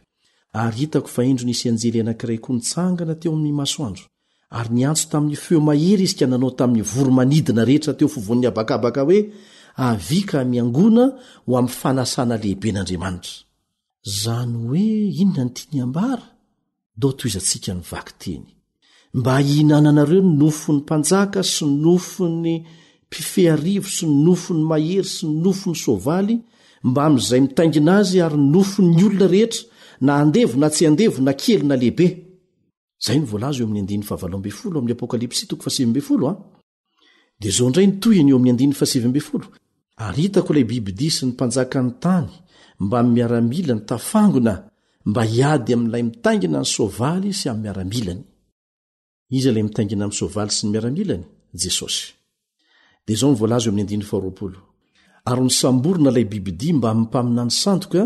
[SPEAKER 3] Ary hitako fa indro nisy anjely anankiray koa nitsangana teo amin'ny masoandro, ary niantso tamin'ny feo mahery izy ka nanao tamin'ny voro-manidina rehetra teo afovoan'ny habakabaka hoe, Avia ka miangona ho amin'ny fanasana lehiben'Andriamanitra. Zany hoe inona ny tiany ambara? Ndao tohizantsika ny vakiteny. Mba hihinananareo ny nofon'ny mpanjaka sy ny nofon'ny mpifehy arivo sy ny nofon'ny mahery sy ny nofon'ny soavaly mbamin'izay mitaingina azy ary ny nofon'ny olona rehetra, na andevo na tsy andevo na kely na lehibe. Izay no voalaza eo amin'ny andininy fahavalo ambin'ny folo amin'ny Apokalypsy toko fahasivy ambin'ny folo a. Dia izao indray ny tohiny eo amin'ny andininy fahasivy ambin'ny folo, Ary hitako ilay bibidia sy ny mpanjakan'ny tany mbamin'ny miaramilany tafangona mba hiady amin'ilay mitaingina ny soavaly sy amin'ny miaramilany. Iza ilay mitaingina amin'ny soavaly sy ny miaramilany? Jesosy. Dia izao no voalaza eo amin'ny andininy faharoapolo, Ary nosamborina ilay bibidia mbamin'ny mpaminany sandoka,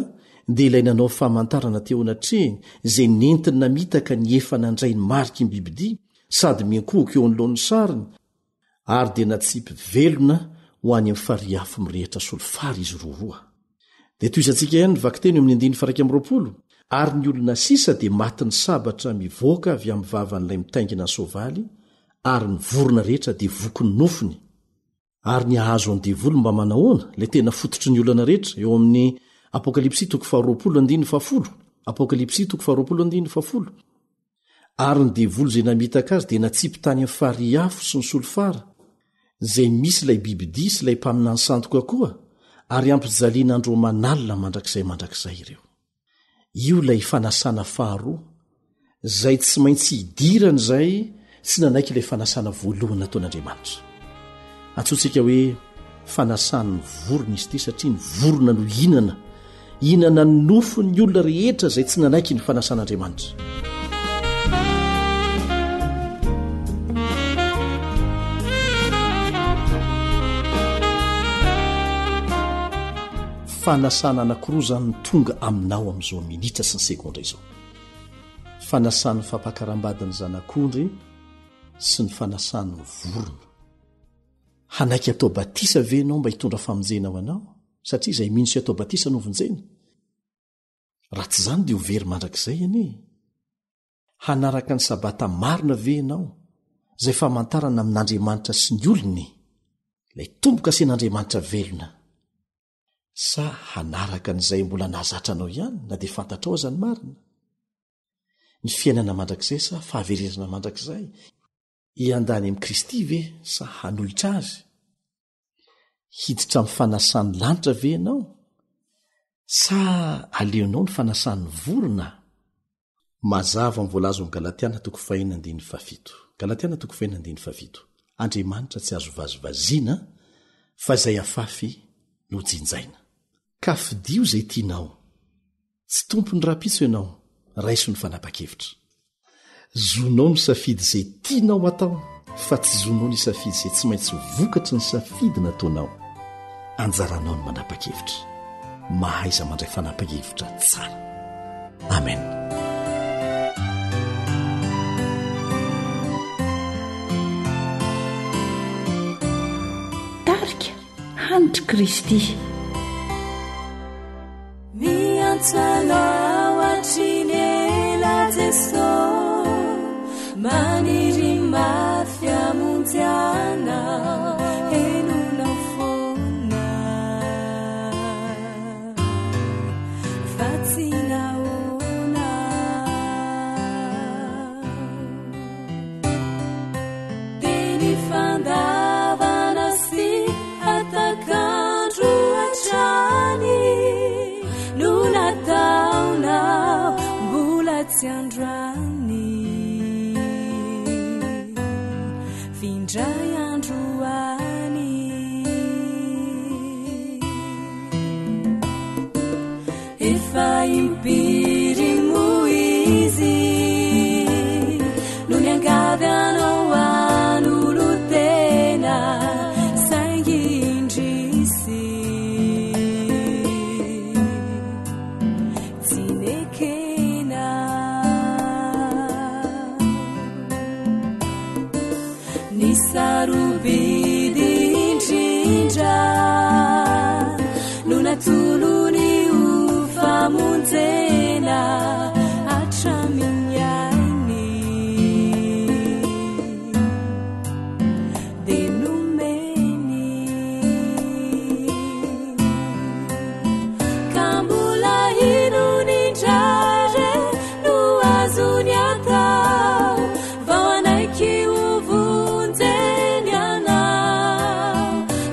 [SPEAKER 3] dia ilay nanao famantarana teo anatrehiny, izay nentiny namitaka ny efa nandray ny mariky ny bibidia, sady miankohoka eo anoloan'ny sariny, ary dia natsipy velona ho any amin'ny farihy afo mirehitra solifara izy roaroa. Dia tohizantsika ihany ny vakiteny eo amin'ny andininy faha-21, Ary ny olona sisa dia matin'ny sabatra mivoaka avy amin'ny vavan'ilay mitaingina ny soavaly, ary ny vorona rehetra dia vokin'ny nofony. Ary ny hahazo an'i devoly mba manahoana, ilay tena fototry ny olana rehetra, eo amin'ny Apokalypsy toko faharoapolo andininy fahafolo, Apokalypsy toko faharoapolo andininy fahafolo. Ary ny devoly izay namitaka azy dia natsipy tany amin'ny farihy afo sy ny solifara, izay misy ilay bibidia sy ilay mpaminany sandoka koa, ary hampijaliana andro aman'alina mandrakizay mandrakizay ireo. Io ilay fanasana faharoa, izay tsy maintsy hidirana izay tsy nanaiky ilay fanasana voalohany nataon'Andriamanitra. Antsointsika hoe fanasan'ny vorona izy ity satria ny vorona no hihinana. Hihinana ny nofon'ny olona rehetra izay tsy nanaiky ny fanasan'Andriamanitra. Fanasana anankiroa izany no tonga aminao amin'izao minitra sy ny segondra izao. Fanasan'ny fampakaram-badin'ny zanak'ondry sy ny fanasan'ny vorona. Hanaiky atao batisa ve ianao mba hitondra famonjena ho anao? Satria izay mino sy atao batisa no vonjena. Raha tsy izany dia ho very mandrakizay anie e. Hanaraka ny Sabata marina ve ianao, izay famantarana amin'Andriamanitra sy ny olony, ilay tombo-kasen'Andriamanitra velona? Sa hanaraka an'izay mbola nahazatra anao ihany na dia fantatrao aza ny marina? Ny fiainana mandrakizay sa fahaverezana mandrakizay? Hiandany amin'i Kristy ve sa hanohitra azy? Hiditra amin'ny fanasan'ny lanitra ve ianao sa aleonao ny fanasan'ny vorona? Mazava ny voalaza ao amin'ny Galatiana toko fahenina andininy fahafito. Galatiana toko fahenina andininy fahafito. Andriamanitra tsy azo vazivaziana fa izay afafy no jinjaina. Ka fidio izay tianao. Tsy tompon'ny rahampitso ianao, raiso ny fanapa-kevitra. Zonao misafidy izay tianao atao fa tsy zonao ny hisafidy izay tsy maintsy vokatry ny safidy nataonao. Anjaranao ny manapa-kevitra. Mahaiza mandray fanapa-kevitra tsara. Amen.
[SPEAKER 4] Tarika Hanitry Kristy.
[SPEAKER 5] Miantso anao hatry ny ela Jeso, maniry mafy hamonjy anao, henonao foana fa tsy nahoana. Teny fandavana sy hatak'andro hatrany no nataonao mbola tsy androany f'indray andro any Efa impiry moa izy no niangavy anao hanolo-tena, saingy indrisy tsy nekena. Ny sarobidy indrindra no natolony ho famonjena hatramin'ny ainy dia nomeny ka mbola inona indray re no azony atao Vao hanaiky ho vonjeny ianao.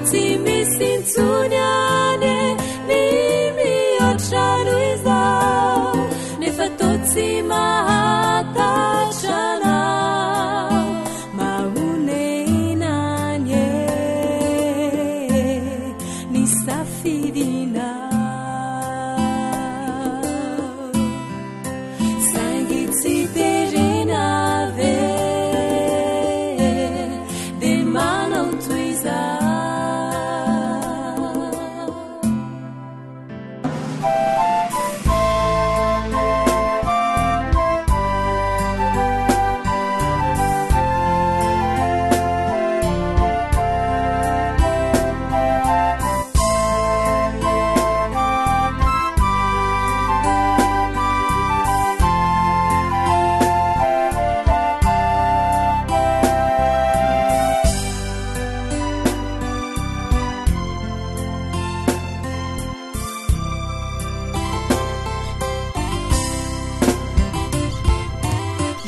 [SPEAKER 5] Tsy misy intsony anie ny mihoatra noho izao, nefa toa tsy mahatatra anao. Mahonena anie ny safidinao. Saingy tsy terena ve dia manao toy izao.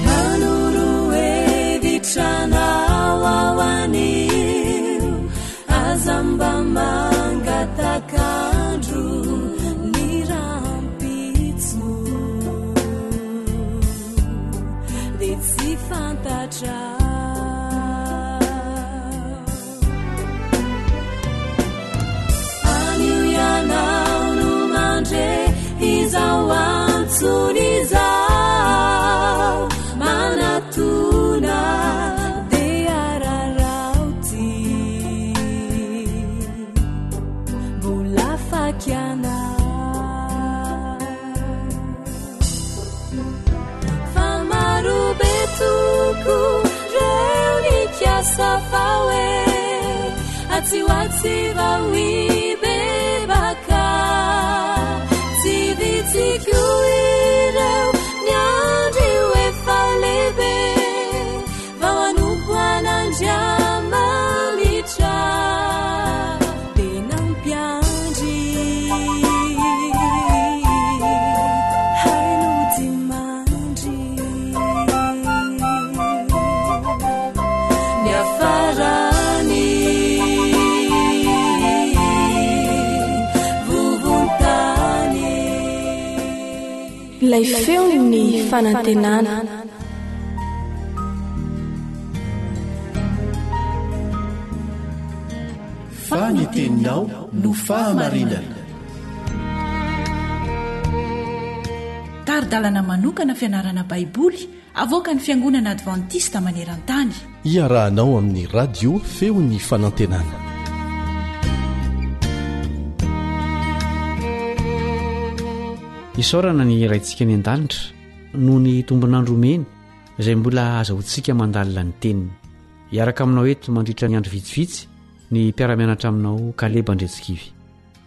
[SPEAKER 5] Manoro hevitra anao aho anio Aza mba mangatak'andro ny rahampitso dia tsy fantatra. Anio ianao no mandre. Fa marobe tokoa reo nikasa fa hoe atsy ho atsy vao hibebaka. Tsy vitsy koa ireo niandry ho efa lehibe vao hanompo an'Andriamanitra. Tena mpiandry hay nodimandry niafarany vovon-tany.
[SPEAKER 2] Ilay feon'ny fanantenana.
[SPEAKER 3] Fa ny teninao no fahamarinana.
[SPEAKER 4] Tari-dalana manokana fianarana Baiboly avoakan'ny Fiangonana Advantista maneran-tany.
[SPEAKER 3] Iarahanao amin'ny Radio Feon'ny Fanantenana.
[SPEAKER 10] Isaorana ny Raintsika any an-danitra noho ny tombon'andro omeny izay mbola azahoantsika mandalina ny teniny. Hiaraka aminao eto mandritra ny andro vitsivitsy ny mpiara-mianatra aminao Kaleba Andriantsikivy.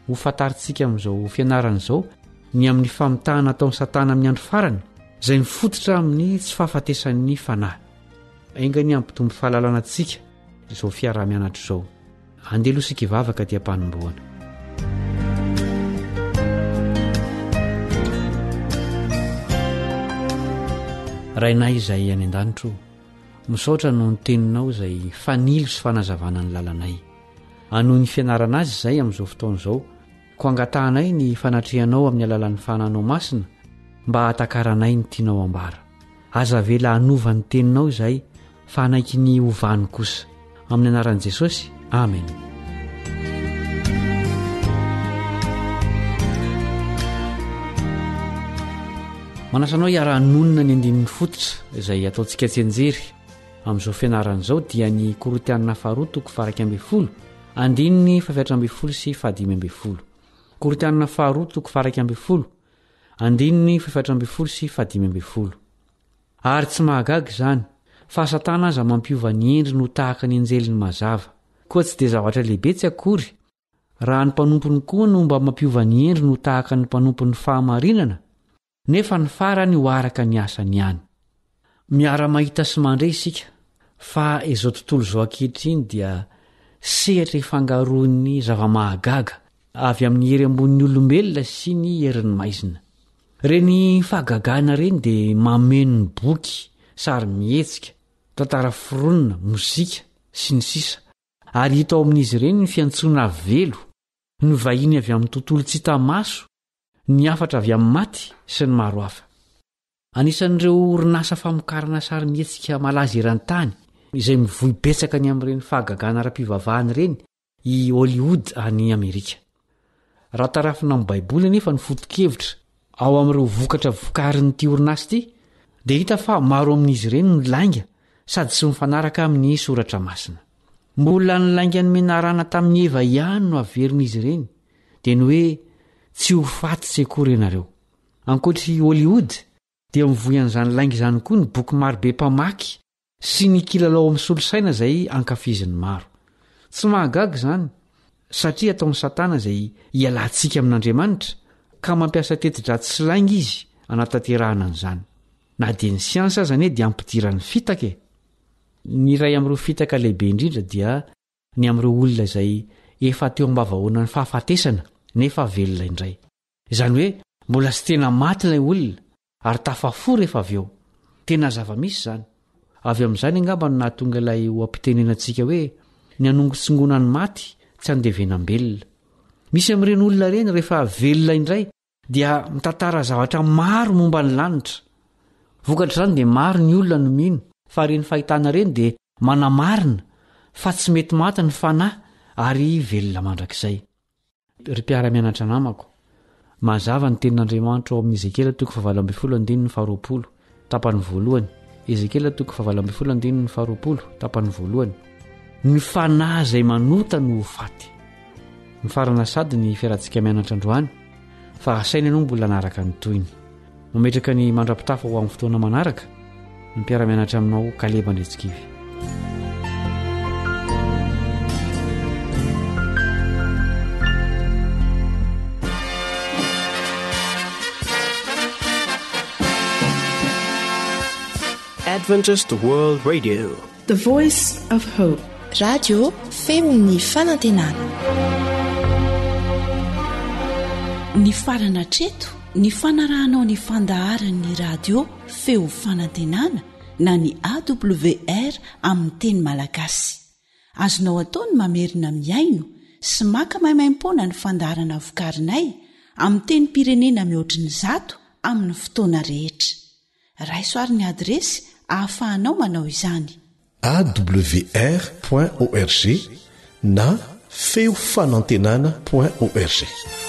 [SPEAKER 10] Ho fantarintsika amin'izao fianarana izao ny amin'ny famitahana ataon'i Satana amin'ny andro farany izay mifototra amin'ny tsy fahafatesan'ny fanahy. Enga anie hampitombo fahalalana antsika izao fiaraha-mianatra izao. Andeha aloha isika hivavaka aty am-panombohana. Rainay izay any an-danitra o, misaotra noho ny teninao izay fanilo sy fanazavana ny lalanay. Hanohy ny fianarana azy izay amin'izao fotoana izao, koa angatahanay ny fanatrehanao amin'ny alalan'ny fananao masina mba hahatakaranay ny tianao ambara. Aza avela hanova ny teninao izahay fa hanaiky ny hovany kosa. Amin'ny anaran'i Jesosy, amena. Manasa anao hiara-hanonona ny andininy fototra izay ataontsika tsianjery amin'izao fianarana izao dia ny Korintianina faharoa toko faha-11 andininy faha-14 sy faha-15. Korintianina faharoa toko faha-11 andininy faha-14 sy faha-15. Ary tsy mahagaga izany, fa Satana aza mampiova ny endriny ho tahaka ny anjelin'ny mazava. Koa tsy dia zavatra lehibe tsy akory, raha ny mpanompony koa no mba mampiova ny endriny ho tahaka ny mpanompon'ny fahamarinana, nefa ny farany ho araka ny asany ihany. Miara-mahita sy mandre isika fa izao tontolo izao ankehitriny dia sehatra ifangaroan'ny zava-mahagaga avy amin'ny hery ambonin'ny olombelona sy ny herin'ny maizina. Ireny fahagagana ireny dia mameno ny boky, sarimihetsika, tantara foronina, mozika, sy ny sisa Ary hita ao amin'izy ireny ny fiantsoana avelo, ny vahiny avy amin'ny tontolo tsy hita maso, ny hafatra avy amin'ny maty, sy ny maro hafa. Anisan'ireo orinasa famokarana sarimihetsika malaza eran-tany izay mivoy betsaka ny amin'ireny fahagagana ara-pivavahana ireny i Hollywood any Amerika. Raha tarafina amin'ny Baiboly anefa ny foto-kevitra ao amin'ireo vokatra vokarin'ity orinasa ity, dia hita fa maro amin'izy ireny no lainga sady tsy mifanaraka amin'ny Soratra Masina. Mbola ny laingan'ny menarana tamin'i Eva ihany no averin'izy ireny, dia ny hoe tsy ho faty tsy akory ianareo. Ankoatr'i Hollywood, dia mivoy an'izany lainga izany koa ny boky marobe mpamaky sy ny kilalao amin'ny solosaina izay ankafizin'ny maro. Tsy mahagaga izany, satria ataon'i Satana izay hialantsika amin'Andriamanitra, ka mampiasa teti-dratsy sy lainga izy hanatanterahana an'izany. Na dia ny siansa aza anie dia ampidirany fitaka e! Ny iray amin'ireo fitaka lehibe indrindra dia ny amin'ireo olona izay efa teo am-bavahoanan'ny fahafatesana nefa velona indray. Izany hoe mbola tsy tena maty ilay olona ary tafafoha rehefa avy eo. Tena zava-misy izany. Avy amin'izany angamba no nahatonga ilay oha-pitenenantsika hoe ny hanongotsongoana ny maty tsy andevenam-belona. Misy amin'ireny olona ireny rehefa velona indray dia mitantara zavatra maro momba ny lanitra. Vokatr'izany dia maro ny olona no mino fa ireny fahitana ireny dia manamarina fa tsy mety maty ny fanahy ary velona mandrakizay. Ry mpiara-mianatra namako, mazava ny tenin'Andriamanitra ao amin'ny Ezekiela toko fahavalo ambin'ny folo andininy faharoapolo, tapany voalohany. Ezekiela toko fahavalo ambin'ny folo andininy faharoapolo, tapany voalohany. Ny fanahy izay manota no ho faty. Mifarana sady ny fiarahantsika mianatra androany, fa asaina ianao mbola hanaraka ny tohiny. Mametraka ny mandra-pitafa ho amin'ny fotoana manaraka ny mpiara-mianatra aminao Kaleba Andriantsikivy.
[SPEAKER 1] Adventist World Radio.
[SPEAKER 2] The Voice of Hope.
[SPEAKER 11] Radio Feon'ny Fanantenana.
[SPEAKER 4] Nifarana hatreto ny fanarahanao ny fandaharan'ny radio Feo Fanantenana na ny AWR amin'ny teny malagasy. Azonao atao ny mamerina mihaino sy maka maimaimpoana ny fandaharana vokarinay amin'ny tenim-pirenena mihoatry ny zato amin'ny fotoana rehetra. Raiso ary ny adiresy ahafahanao manao izany.
[SPEAKER 3] Awr point org na feo fanantenana point org.